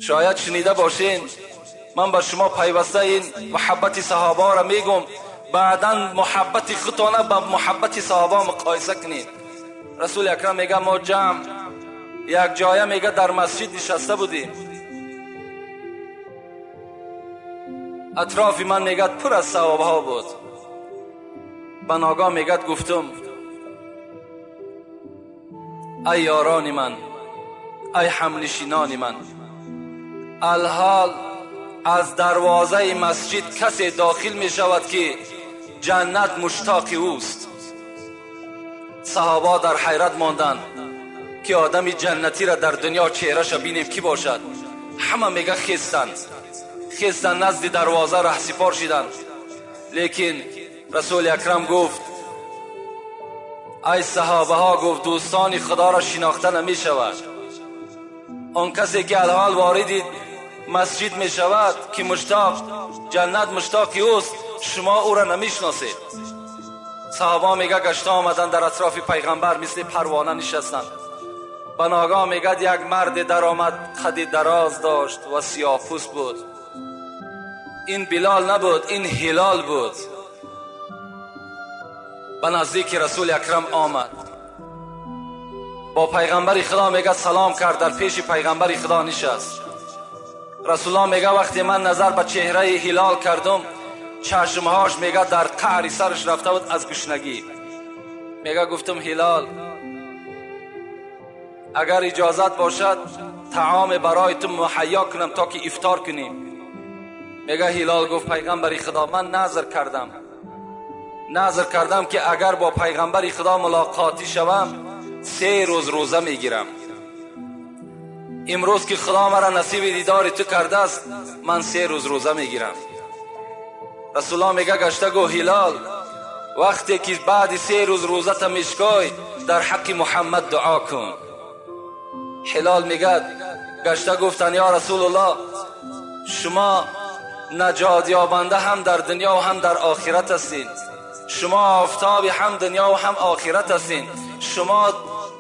Шояд шунида бошед, ман ба шумо пайваста ин муҳаббати саҳобаро мегӯм, баъдан муҳаббати худтона ба муҳаббати саҳоба муқоиса кунед. Расули акрам мега мо ҷамъ як ҷоя мега дар масҷид нишаста будем. Атрофи ман мегад пур аз саҳобаҳо буд. Ба ногоҳ мегад гуфтум: ай ёрони ман, ай ҳамнишинони ман, алҳол аз дарвозаи масҷид касе дохил мешавад ки ҷаннат муштоқи ӯст. Саҳоба дар ҳайрат монданд ки одами ҷаннатиро дар дунё чеҳраша бинем ки бошад. Ҳама мега хестанд, хестанд, назди дарвоза раҳсипор шиданд. Лекин расули акрам гуфт: ай саҳобаҳо, гуфт, дӯстони худоро шинохта намешавад. Он касе ки алҳол вориди масҷид мешавад ки муштоқ ҷаннат муштоқи ӯст, шумо ӯро намешиносед. Саҳоба мега гашта омаданд дар атрофи пайғамбар мисли парвона нишастанд. Ба ногоҳ мегад як марде даромад, қади дароз дошт ва сиёҳпӯст буд. Ин Билол набуд, ин Ҳилол буд. Ба наздики расули акрам омад, бо пайғамбари худо мега салом кард, дар пеши пайғамбари худо нишаст. Расулуллоҳ мега вақте ман назар ба чеҳраи Ҳилол кардум, чашмҳош мега дар қаъри сараш рафта буд аз гушнагӣ. Мега гуфтум: Ҳилол, агар иҷозат бошад таоме барои ту муҳайё кунам то ки ифтор кунем. Мега Ҳилол гуфт: пайғамбари худо, ман назр кардам, назр кардам ки агар бо пайғамбари худо мулоқотӣ шавам 3 рӯз рӯза мегирам. Имрӯз ки худо маро насиби дидори ту кардааст, ман 3 рӯз рӯза мегирам. Расулуллоҳ мега гашта гуфт: Ҳилол, вақте ки баъди 3 рӯз рӯзата мешкой, дар ҳаққи Муҳаммад дуо кун. Ҳилол мегад гашта гуфтанд: ё Расулуллоҳ, шумо наҷот ёбанда ҳам дар дунё ва ҳам дар охират ҳастед. Шумо офтоби ҳам дунё ва ҳам охират ҳастед. Шумо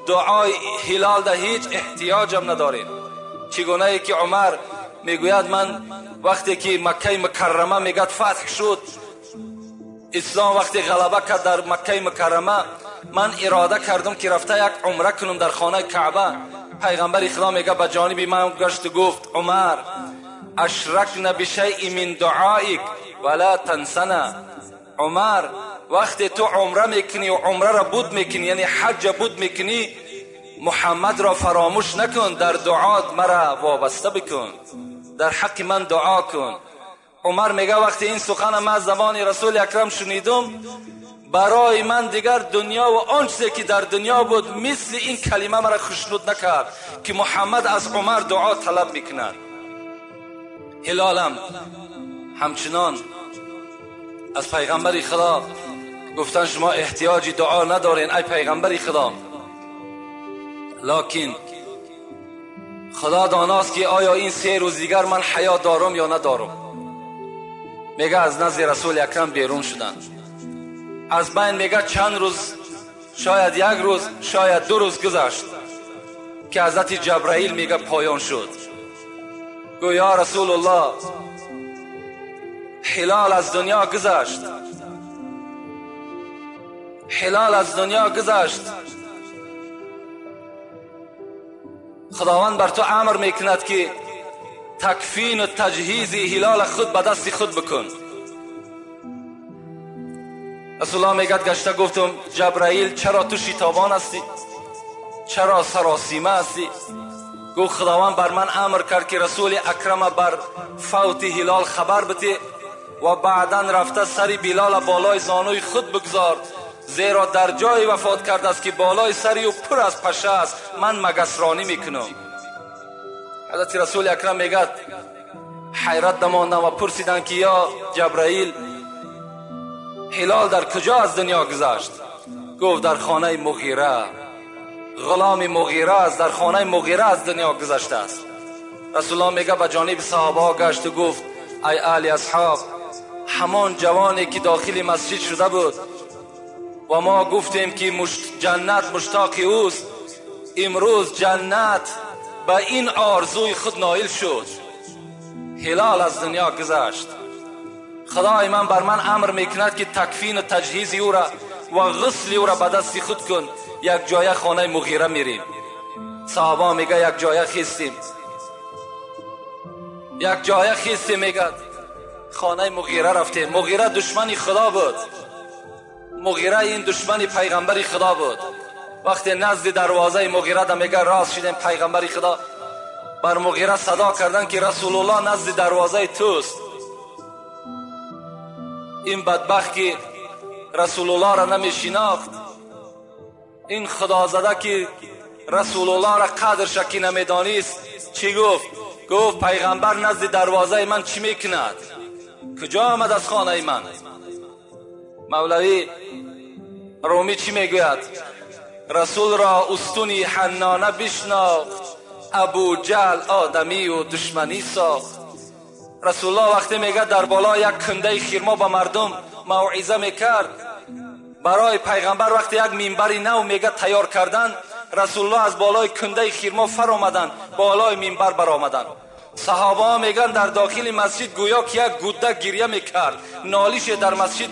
дуои Ҳилол да ҳеҷ эҳтиёҷам надоред. Чигунае ки Умар мегӯяд: ман вақте ки Маккаи Мукаррама мегад фатҳ шуд, ислом вақте ғалаба кард дар Маккаи Мукаррама, ман ирода кардам ки рафта як умра кунам дар хонаи Каъба. Пайғамбари худо мега ба ҷониби ман гашту гуфт: Умар, ашракна бишайъин мин дуоик вала тансана. Умар, вақте ту умра мекунӣ ва умраро буд мекунӣ, яъне ҳаҷҷа буд мекунӣ, Муҳаммадро фаромӯш накун, дар дуоат мара вобаста бикун, дар ҳаққи ман дуо кун. Умар мега вақте ин сухана ман аз забони расули акрам шунидум, барои ман дигар дунё ва он чизе ки дар дунё буд мисли ин калима мара хушнуд накард ки Муҳаммад аз Умар дуо талаб мекунад. Ҳилолам ҳамчунон аз пайғамбари худо гуфтан: шумо эҳтиёҷи дуо надорен ай пайғамбари худо, локин худо доност ки оё ин 3 рӯз дигар ман ҳаёт дорам ё надорам. Мега аз назди расули акрам берун шуданд. Аз байн мега чанд рӯз, шояд 1 рӯз, шояд 2 рӯз гузашт ки ҳазрати Ҷабраил мега поён шуд. Гӯ: ё Расулуллоҳ, Ҳилол аз дунё гузашт, Ҳилол аз дунё гузашт. Худованд бар ту амр мекунад ки такфину таҷҳизи ҳилола худ ба дасти худ бикун. Расулуллоҳ мегад гашта гуфтум: Ҷабраил, чаро ту шитобон ҳастӣ? Чаро саросима ҳастӣ? Гуфт: Худованд бар ман амр кард ки расули акрама бар фавти Ҳилол хабар бите ва баъдан рафта сари Билола болои зонуи худ бигзор, зеро дар ҷое вафот кардааст ки болои сари ӯ пур аз паша аст, ман магасронӣ мекунам. Ҳазрати расули акрам мегӯяд ҳайрат намондам ва пурсиданд ки ё Ҷабраил, Ҳилол дар куҷо аз дунё гузашт? Гуфт: дар хонаи Муғира, ғуломи Муғира аст, дар хонаи Муғира аз дунё гузаштааст. Расулуллоҳ мегӯяд ба ҷониби саҳобаҳо гашту гуфт: ай аҳли асҳоб, ҳамон ҷавоне ки дохили масҷид шуда буд ва мо гуфтем ки ҷаннат муштоқи ӯст, Имрӯз ҷаннат ба ин орзуи худ ноил шуд. Ҳилол аз дунё гузашт. Худои ман бар ман амр мекунад, ки такфину таҷҳизи ӯра ва ғусли ӯра ба дасти худ кун. Як ҷоя хонаи Муғира мерем. Саҳоба мега як ҷоя хистем, як ҷоя хистем, мегад хонаи Муғира рафтем. Муғира душмани Худо буд. Муғира ин душмани пайғамбари Худо буд. Вақте назди дарвозаи Муғира да мега рост шидем, пайғамбари Худо бар Муғира садо кардан, ки Расулуллоҳ назди дарвозаи туст. Ин бадбахт, ки Расулуллоҳро намешинохт, ин худозада, ки Расулуллоҳро қадрша ки намедонист, чӣ гуфт? Гуфт пайғамбар назди дарвозаи ман чӣ мекунад? Куҷо омад аз хонаи ман? Мавлавӣ Румӣ чӣ мегӯяд? Расулро устуни ҳаннона бишнохт, Абуҷаҳл одамию душманӣ сохт. Расулуллоҳ вақте мегӯяд дар боло як кундаи хирмо ба мардум мавъиза мекард, барои пайғамбар вақте як минбари нав мега тайёр кардан, Расулуллоҳ аз болои кундаи хирмо фаромаданд, болои минбар баромаданд. Саҳобаҳо мегӯянд дар дохили масҷид гӯё ки як гудда гиря мекард, нолише дар масҷид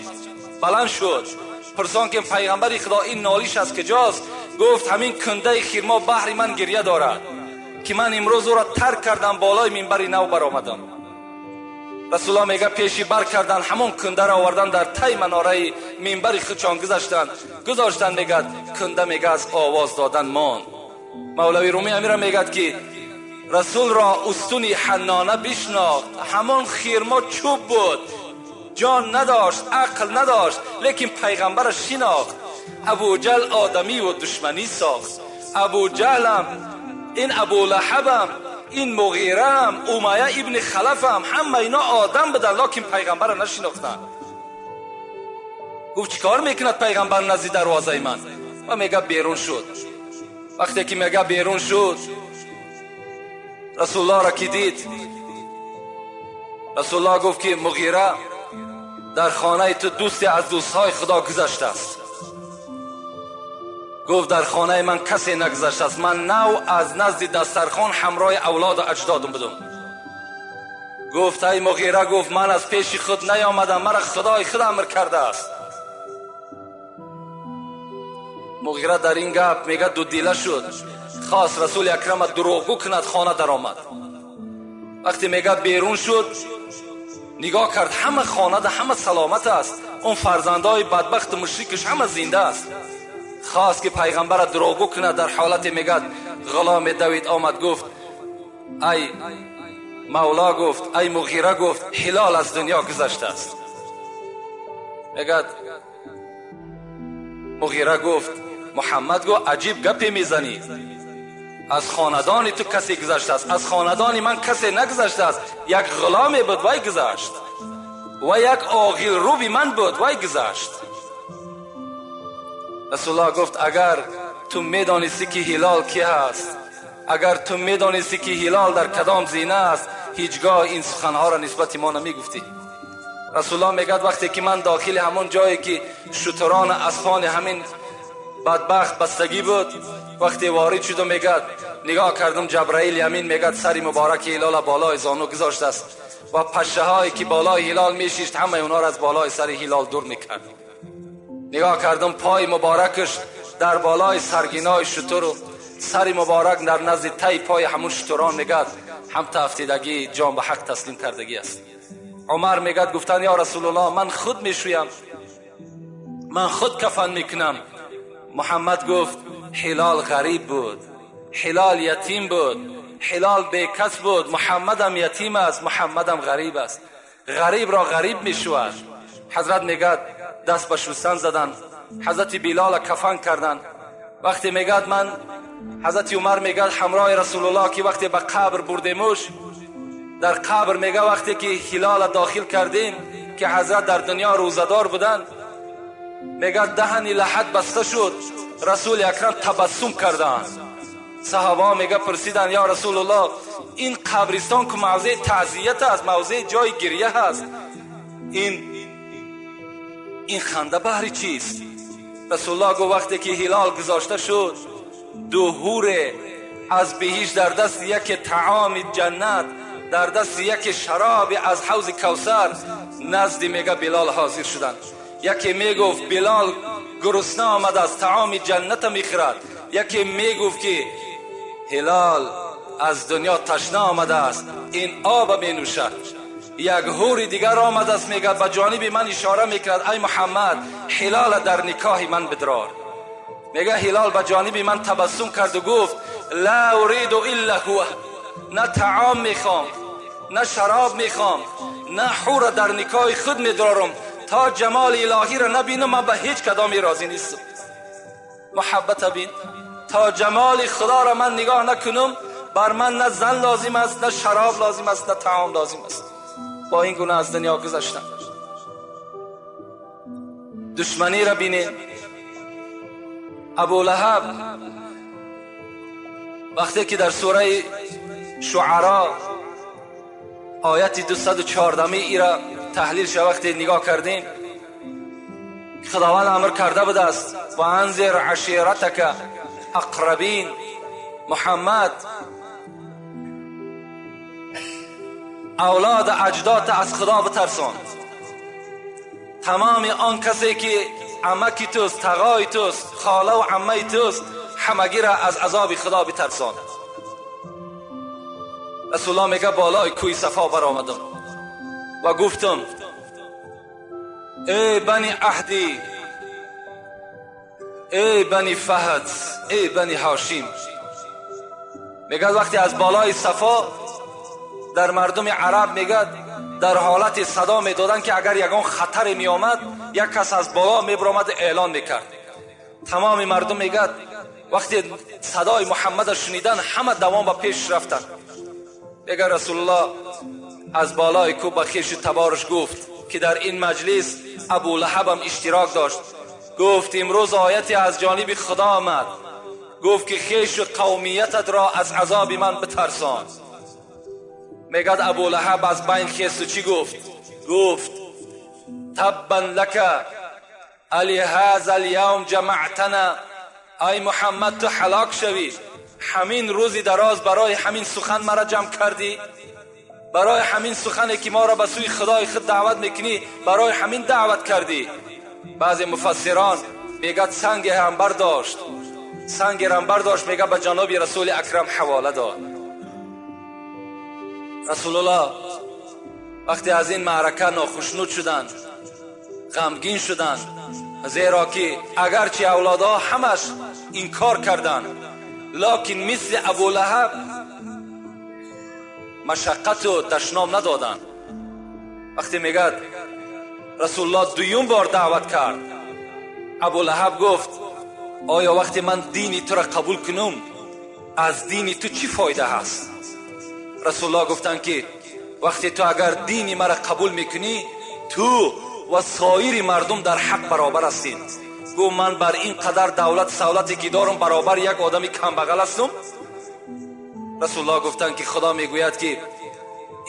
баланд шуд. Пурсон ки пайғамбари Худо ин нолиш аз куҷост? Гуфт ҳамин кундаи хирмо баҳри ман гиря дорад, ки ман имрӯз ӯро тарк кардам, болои минбари нав баромадам. Расулуллоҳ мега пеши бар кардан, ҳамон кундаро овардан, дар тай манораи минбари худшон гузаштанд, гузоштанд. Мегӯяд кунда мега аз овоз додан монд. Мавлави Румӣ амира мегӯяд, ки Расулро устуни ҳаннона бишнохт, ҳамон хирмо чӯб буд, ҷон надошт, ақл надошт, лекин пайғамбараш шинохт. Абуҷаҳл одамию душманӣ сохт. Абуҷаҳлам, ин Абулаҳабам, ин Муғираам, Умайя ибни Халафам, ҳама ино одам буданд, лекин пайғамбарро нашинохтанд. Гуфт чӣ кор мекунад пайғамбар назди дарвозаи ман? Ва мега берун шуд. Вақте ки мега берун шуд, Расулуллоҳро ки дид, Расулуллоҳ гуфт, ки Муғира, дар хонаи ту дӯсте аз дӯстҳои Худо гузаштааст. Гуфт дар хонаи ман касе нагузаштааст, ман нав аз назди дастархон ҳамроҳи авлоду аҷдодам будам. Гуфт ай Муғира, гуфт ман аз пеши худ наёмадам, мара Худои худ амр кардааст. Муғира дар ин гап мега дудила шуд, хост Расули Акрама дурӯғгӯ кунад, хона даромад. Вақте мега берун шуд, нигоҳ кард, ҳама хонада ҳама саломат аст, он фарзандҳои бадбахту мушрикаш ҳама зинда аст. Хост ки пайғамбарро дурӯғгӯ кунад, дар ҳолате мегӯяд ғуломе давид омад, гуфт ай мавло, гуфт ай Муғира, гуфт ҳилол аз дунё гузаштааст. Мегӯяд Муғира гуфт Муҳаммад, гуфт аҷиб гапе мезанӣ, аз хонадони ту касе гузаштааст, аз хонадони ман касе нагузаштааст, як ғуломе буд вай гузашт ва як оғилруби ман буд вай гузашт. Расулуллоҳ гуфт агар ту медонисти, ки ҳилол ки ҳаст, агар ту медонисти, ки ҳилол дар кадом зина аст, ҳеҷ гоҳ ин суханҳоро нисбати мо намегуфтӣ. Расулуллоҳ мегӯяд вақте ки ман дохили ҳамон ҷое ки шутурону аспони ҳамин бадбахт бастагӣ буд, вақте ворид шудум, мегӯяд нигоҳ кардам, Ҷабраил ямин мегӯяд сари мубораки ҳилола болои зону гузоштааст ва пашшаҳое ки болои ҳилол мешишт, ҳамаи онҳоро аз болои сари ҳилол дур мекард. Нигоҳ кардам, пои муборакаш дар болои саргинои шутуру сари муборак дар назди таи пои ҳамун шутурон, мегӯяд ҳам тафтидагӣ ҷон ба ҳақ таслим кардагӣ аст. Умар мегӯяд гуфтан ё Расулуллоҳ, ман худ мешӯям, ман худ кафан мекунам. Муҳаммад гуфт ҳилол ғариб буд, ҳилол ятим буд, ҳилол бекас буд, Муҳаммадам ятим аст, Муҳаммадам ғариб аст, ғарибро ғариб мешӯяд. Ҳазрат мегӯяд даст ба шустан задан, ҳазрати Билола кафан кардан. Вақте мегӯяд ман ҳазрати Умар мегӯяд ҳамроҳи Расулуллоҳ ки вақте ба қабр бурдемуш, дар қабр мега вақте ки ҳилола дохил кардем, ки ҳазрат дар дунё рӯзадор буданд, мегӯяд даҳани лаҳад баста шуд, Расули Акрам табассум карданд. Саҳобаҳо мега пурсиданд ё Расулуллоҳ, ин қабристон ку мавзеи таъзият аст, мавзеи ҷои гиря ҳаст, ин ханда баҳри чист? Расулуллоҳ гуфт вақте ки ҳилол гузошта шуд, Ду ҳуре аз биҳишт дар дасти яке таоми ҷаннат, дар дасти яке шароби аз ҳавзи Кавсар назди мега Билол ҳозир шуданд. Яке мегуфт Билол гурусна омадааст, таоми ҷанната мехӯрад. Яке мегуфт ки Ҳилол аз дунё ташна омадааст, ин оба менӯшад. Як ҳури дигар омадааст, мегӯяд ба ҷониби ман ишора мекард, ай Муҳаммад, Ҳилола дар никоҳи ман бидрор. Мегӯяд Ҳилол ба ҷониби ман табассум карду гуфт ла уриду илла ҳува, на таом мехоҳам, на шароб мехоҳам, на ҳура дар никоҳи худ медорам, то ҷамоли илоҳиро набинам ман ба ҳеҷ кадоме розӣ нестам. Муҳаббата бин, то ҷамоли худоро ман нигоҳ накунам бар ман на зан лозим аст, на шароб лозим аст, на таом лозим аст. Бо ин гуна аз дунё гузаштам. Душманиро бинед. Абу Лаҳаб вақте ки дар сураи Шуаро ояти 214 ира таҳлил ша вақте нигоҳ кардем, Худованд амр карда будааст ва анзир аширатака ақрабин. Муҳаммад, авлод аҷдодта аз Худо битарсон. Тамоми он касе ки амаки туст, тағои туст, холаву аммаи туст, ҳамагиро аз азоби Худо битарсон. Расулуллоҳ мегӯяд болои кӯҳи Сафо баромадам ва гуфтам эй бани Аҳдӣ, эй бани Фаҳд, эй бани Ҳошим. Мегӯяд вақте аз болои Сафо дар мардуми араб мегӯяд дар ҳолати садо медоданд ки агар ягон хатаре меомад, як кас аз боло мебаромад эълон мекард. Тамоми мардум мегӯяд вақте садои Муҳаммадро шунидан ҳама давом ба пеш рафтанд. Мегӯяд Расулуллоҳ аз болои кӯҳ ба хешу табораш гуфт ки дар ин маҷлис Абу Лаҳабам иштирок дошт. Гуфт имрӯз ояте аз ҷониби Худо омад, гуфт ки хешу қавмиятатро аз азоби ман битарсон. Мегӯяд Абу Лаҳаб аз байн хесту чӣ гуфт? Гуфт таббан лака али ҳаза алявм ҷамаътана. Ай Муҳаммад, ту ҳалок шавӣ, ҳамин рӯзи дароз барои ҳамин сухан маро ҷамъ кардӣ, барои ҳамин сухане ки моро ба сӯи Худои худ даъват мекунӣ, барои ҳамин даъват кардӣ. Баъзе муфассирон мегӯяд санге ҳам бардошт, санге ҳам бардошт, мегӯяд ба ҷаноби Расули Акрам ҳавола дод. Расулуллоҳ вақте аз ин маърака нохушнуд шуданд, ғамгин шуданд, зеро ки агарчи авлодҳо ҳамаш инкор карданд, локин мисли Абу Лаҳаб машаққату дашном надоданд. Вақте мегӯяд Расулуллоҳ дуюм бор даъват кард, Абу Лаҳаб гуфт оё вақте ман дини туро қабул кунам аз дини ту чӣ фоида ҳаст? Расулуллоҳ гуфтанд ки вақте ту агар дини маро қабул мекунӣ, ту ва соири мардум дар ҳақ баробар ҳастед. Гуфт ман бар ин қадар давлат савлате ки дорам баробар як одами камбағал ҳастам? Расулуллоҳ гуфтанд ки Худо мегӯяд ки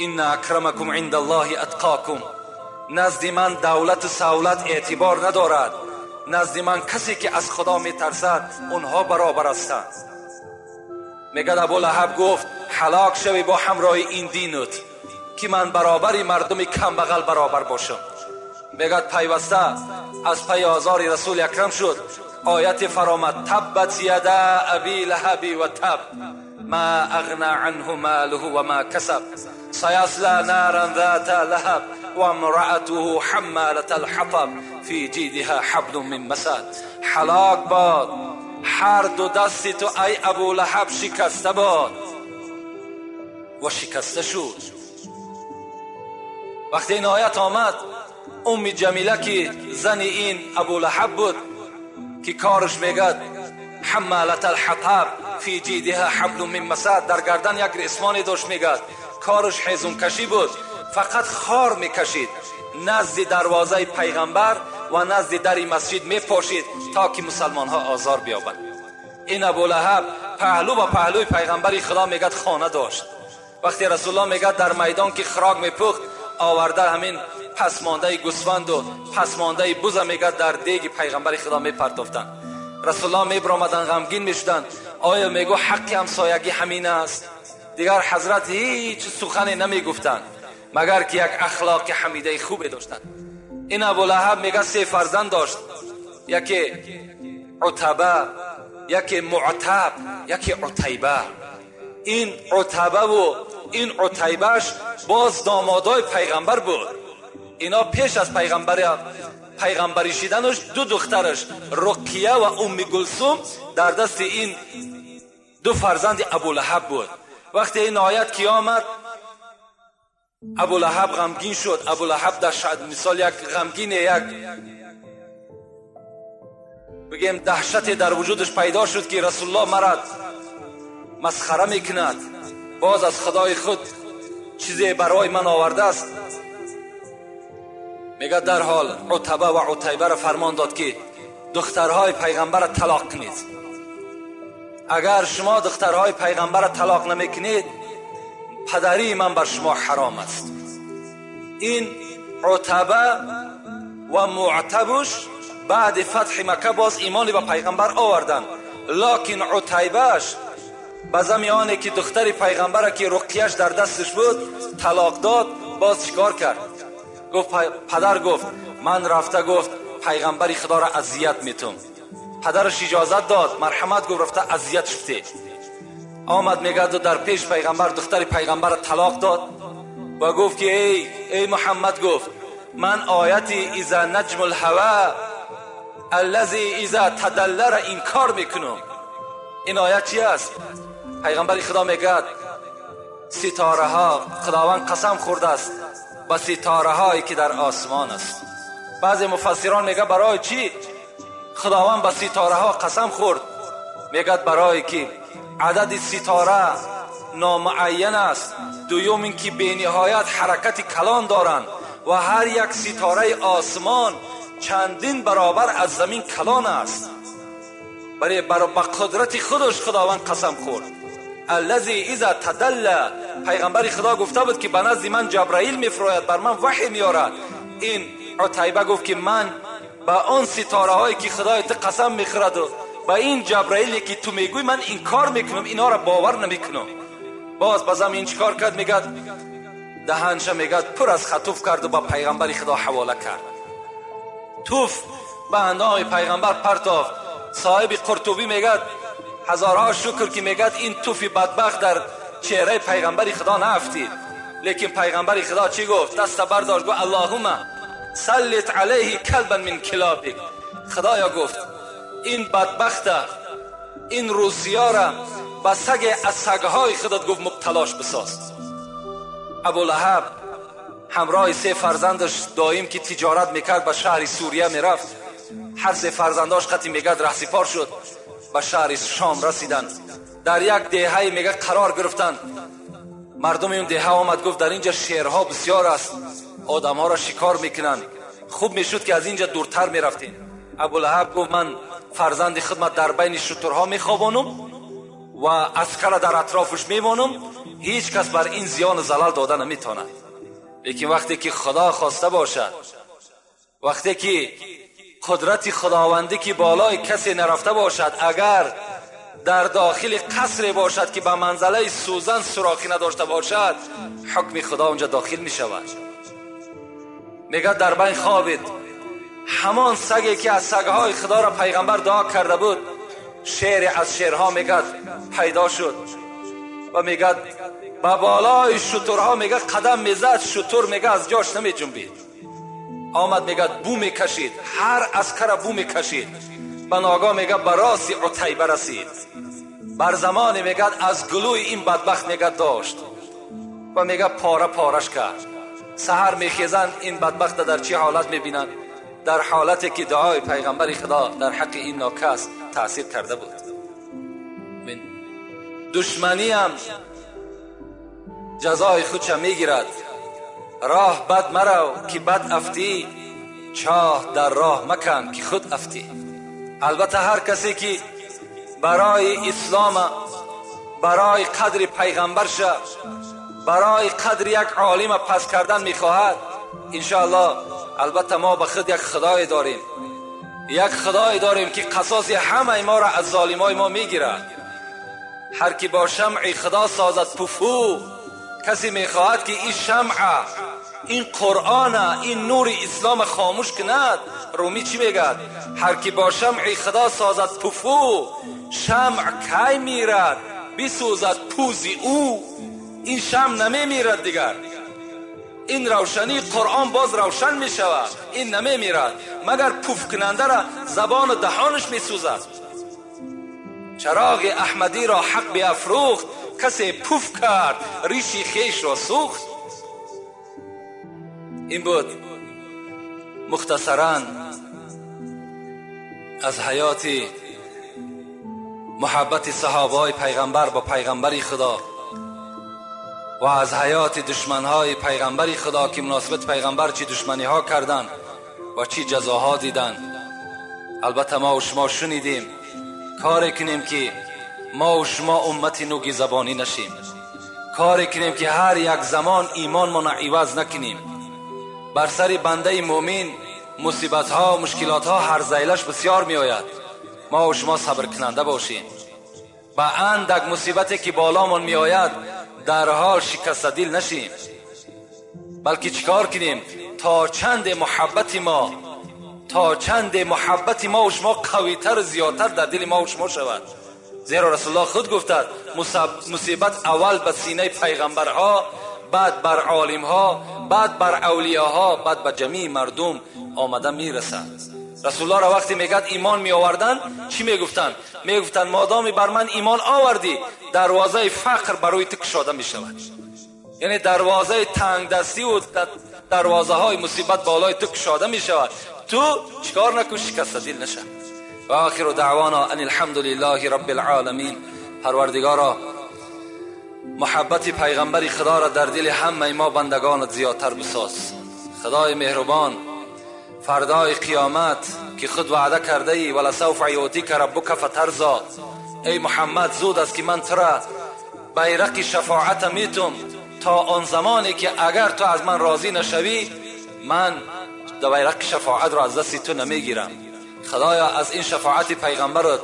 инна акрамакум индаллоҳи атқокум. Назди ман давлату савлат эътибор надорад, назди ман касе ки аз Худо метарсад онҳо баробар ҳастанд. Мегӯяд Абу Лаҳаб гуфт ҳалок шавӣ бо ҳамроҳи ин динут ки ман баробари мардуми камбағал баробар бошам. Мегӯяд пайваста аз пайи озори Расули Акрам шуд. Ояте фаромад таббат яда аби лаҳаби ва таб ма ағна анҳу малуҳу ва ма касаб саясла наран зата лаҳаб ва имраатуҳу ҳаммалата алҳатаб фи ҷидиҳа ҳаблун мин масад. Ҳалок бод ҳар ду дасти ту ай Абу Лаҳаб, шикаста бод. Ва шикаста шуд. Вақте ин оят омад, Умми Ҷамила ки зани ин Абу Лаҳаб буд ки кораш мегӯяд ҳаммалата алҳатаб фи ҷидиҳа ҳаблун мин масад, дар гардан як ресмоне дошт, мегӯяд кораш ҳезумкашӣ буд, фақат хор мекашид, назди дарвозаи пайғамбар ва назди дари масҷид мепошид то ки мусалмонҳо озор биёбанд. Ин Абу Лаҳаб паҳлӯ ба паҳлӯи пайғамбари Худо мегӯяд хона дошт. Вақте Расулуллоҳ мегӯяд дар майдон ки хӯрок мепухт, оварда ҳамин пасмондаи гӯсфанду пасмондаи буза мегӯяд дар деги пайғамбари Худо мепартофтанд. Расулуллоҳ мебаромаданд, ғамгин мешуданд. Оё мегӯ ҳаққи ҳамсоягӣ ҳамин аст? Дигар ҳазрат ҳеҷ сухане намегуфтанд, магар ки як ахлоқи ҳамидаи хубе доштанд. Ин Абулаҳаб мега се фарзанд дошт, яке Утаба, яке Муътаб, яке Утайба. Ин Утабаву ин Утайбаш боз домодои пайғамбар буд. Ино пеш аз пайғамбарӣ шиданаш ду духтараш Руқия ва Умми Гулсум дар дасти ин ду фарзанди Абулаҳаб буд. Вақте ин оят ки омад, Абулаҳаб ғамгин шуд. Абулаҳаб дар мисол як ғамгине, як бигем даҳшате дар вуҷудаш пайдо шуд, ки Расулуллоҳ марад масхара мекунад, боз аз худои худ чизе барои ман овардааст. Мегӯяд дарҳол Утаба ва Утайбаро фармон дод, ки духтарҳои пайғамбарро талоқ кунед. Агар шумо духтарҳои пайғамбарро талоқ намекунед, падарии ман бар шумо ҳаром аст. Ин Утаба ва Муътабуш баъди фатҳи Макка боз имони ба пайғамбар оварданд, локин Утайбаш ба зами оне ки духтари пайғамбара ки Руқияш дар дасташ буд талоқ дод, боз чикор кард? Гуфт падар, гуфт ман рафта, гуфт пайғамбари худоро азият метум. Падараш иҷозат дод, марҳамат, гуфт рафта азият шуфте. Омад, мегӯяд, дар пеш пайғамбар духтари пайғамбарро талоқ дод ва гуфт ки эй Муҳаммад, гуфт ман ояти иза наҷму лҳава аллази иза тадаллара инкор мекунам. Ин оят чи аст? Пайғамбари худо мегӯяд ситораҳо, худованд қасам хӯрдааст ба ситораҳое ки дар осмон аст. Баъзе муфассирон мегӯяд барои чӣ худованд ба ситораҳо қасам хӯрд? Мегӯяд барое ки адади ситора номуайян аст, дуюм ин ки бениҳоят ҳаракати калон доранд ва ҳар як ситораи осмон чандин баробар аз замин калон аст. Барои ба қудрати худаш худованд қасам хӯрд. Аллази иза тадалла, пайғамбари худо гуфта буд ки ба назди ман Ҷабраил мефурояд, бар ман ваҳй меорад. Ин Утайба гуфт ки ман ба он ситораҳое ки худои ту қасам мехӯраду ба ин Ҷабраиле ки ту мегӯй ман инкор мекунам, инҳоро бовар намекунам. Боз ба замин чикор кард? Мегӯяд даҳанша, мегӯяд пур аз хатуф карду ба пайғамбари худо ҳавола кард. Туф ба андоми пайғамбар партофт. Соҳиби Қуртубӣ мегӯяд ҳазорҳо шукр ки мегӯяд ин туфи бадбахт дар чеҳраи пайғамбари худо наафтид. Лекин пайғамбари худо чӣ гуфт? Даста бардошт, гуфт аллоҳумма саллит алайҳи калбан мин килобик. Худоё, гуфт, ин бадбахта, ин русиёра ба саге аз сагҳои худат, гуфт, мубталош бисоз. Абулаҳаб ҳамроҳи се фарзандаш доим ки тиҷорат мекард ба шаҳри Сурия мерафт. Ҳар се фарзандош қати мегӯяд раҳсипор шуд, ба шаҳри Шом расиданд. Дар як деҳае мегӯяд қарор гирифтанд. Мардуми он деҳа омад, гуфт дар инҷа шерҳо бисёр аст, одамҳоро шикор мекунанд, хуб мешуд ки аз инҷа дуртар мерафтем. Абулаҳаб гуфт ман фарзанди худма дар байни шутурҳо мехобонам ва аскара дар атрофаш мемонам, ҳеҷ кас бар ин зиёну залал дода наметавонад. Лекин вақте ки худо хоста бошад, вақте ки қудрати худовандӣ ки болои касе нарафта бошад, агар дар дохили қасре бошад ки ба манзалаи сӯзан сурохӣ надошта бошад, ҳукми худо онҷа дохил мешавад. Мегӯяд дар байн хобид. Ҳамон саге ки аз сагҳои худоро пайғамбар дуо карда буд, шере аз шерҳо мегӯяд пайдо шуд ва мегӯяд ба болои шутурҳо мегӯяд қадам мезад, шутур мегӯяд аз ҷош намеҷунбид. Омад, мегӯяд бу мекашид, ҳар аскара бу мекашид. Ба ногоҳ мегӯяд ба рости Утайба расид. Бар замоне мегӯяд аз гулӯи ин бадбахт мегӯяд дошт ва мегӯяд пора пораш кард. Саҳар мехезанд, ин бадбахта дар чӣ ҳолат мебинанд? Дар ҳолате ки дуои пайғамбари худо дар ҳаққи ин нокас таъсир карда буд. Душманиам ҷазои худша мегирад. Роҳ бад марав ки бад афтӣ, чоҳ дар роҳ макан ки худ афтӣ. Албатта ҳар касе ки барои ислома, барои қадри пайғамбарша, барои қадри як олима пас кардан мехоҳад, иншоаллоҳ албатта мо ба худ як худое дорем, як худое дорем ки қасоси ҳамаи моро аз золимои мо мегирад. هر کی با شمع خدا سازد پفو، کسی میخواهد که این شمع، این قرآن، این نور اسلام خاموش کند. رومی چی میگد؟ هر کی با شمع خدا سازد پفو، شمع کی میرد بسوزد پوزی او. این شمع نمیمیرد دیگر، این روشنی قرآن باز روشن میشود، این نمیمیرد، مگر پوف کننده را زبان و دهانش میسوزد. چراغ احمدی را حق بیافروخت، کسی پوف کرد ریشی خیش را سوخت. این بود مختصرا از حیات محبت صحابه های پیغمبر با پیغمبر خدا و از حیات دشمنهای پیغمبر خدا که مناسبت پیغمبر چی دشمنی ها کردن و چی جزاها دیدن. البته ما و شما شنیدیم، کاری کنیم که ما و شما امت نوگی زبانی نشیم، کاری کنیم که هر یک زمان ایمان ما عوض نکنیم. بر سر بنده مؤمن مصیبت ها و مشکلات ها هر زیلش بسیار می آید. ما و شما صبر کننده باشیم. با اندک مصیبتی که بالامان می آید در حال شکست دل نشیم، بلکه چیکار کنیم تا چند محبت ما، تا چند محبت ما و شما قویتر و زیادتر در دل ما و شما شود. زیرا رسول الله خود گفتد مصیبت اول به سینه پیغمبرها، بعد بر عالمها، بعد بر اولیاها، بعد به جمیع مردم آمده میرسد. رسول الله را وقتی میگد ایمان می آوردن چی میگفتن؟ میگفتن مادامی بر من ایمان آوردی دروازه فقر برای تو کشاده میشود، یعنی دروازه تنگ دستی و دروازه های مصیبت بالای تو کشاده میشود. تو چیکار نکن، شکست دل نشه. و آخر دعوانا ان الحمد لله رب العالمین. پروردگارا محبت پیغمبر خدا را در دل همه ما بندگانت زیادتر بساز. خدای مهربان فردای قیامت که خود وعده کرده ای ولسوف یعطیک ربک فترضی، ای محمد زود است که من تو را بیرق شفاعت میتم تا آن زمانی که اگر تو از من راضی نشوی من بیرق شفاعت را از دست تو نمیگیرم. خدایا از این شفاعت پیغمبرت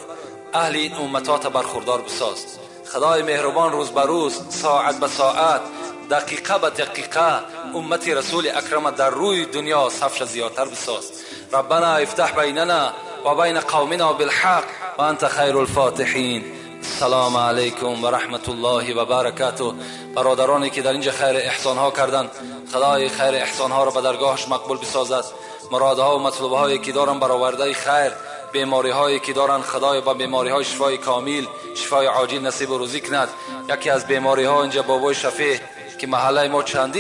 اهل این امتات برخوردار بساز. خدای مهربان روز به روز، ساعت به ساعت، دقیقه به دقیقه امت رسول اکرم در روی دنیا صفش زیادتر بساز. ربنا افتح بیننا و بین قومنا بالحق و انت خیر الفاتحین. السلام علیکم و رحمت الله و برکاته. برادرانی که در اینجا خیر احسان ها کردن، خدای خیر احسان ها را به درگاهش مقبول بسازد. مرادها و مطلوب هایی که دارن برآورده خیر، بیماری هایی که دارن خدای با بیماری های شفای کامل، شفای عاجل نصیب و روزی کند. یکی از بیماری ها اینجا بابای شفیع که محله ما چندی